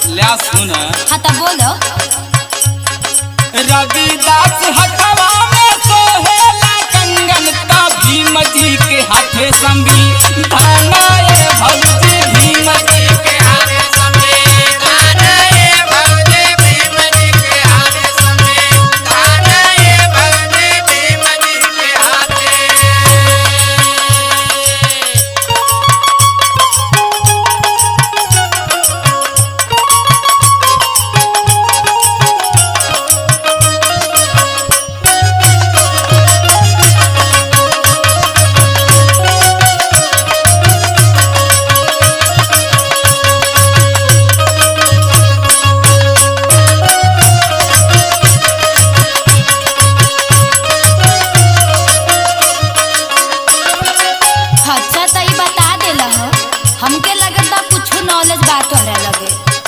ल्या सुन। हाँ तो बोलो। रविदास हथवा में सोहेला कंगन, ता भीम जी के हाथे संविधान।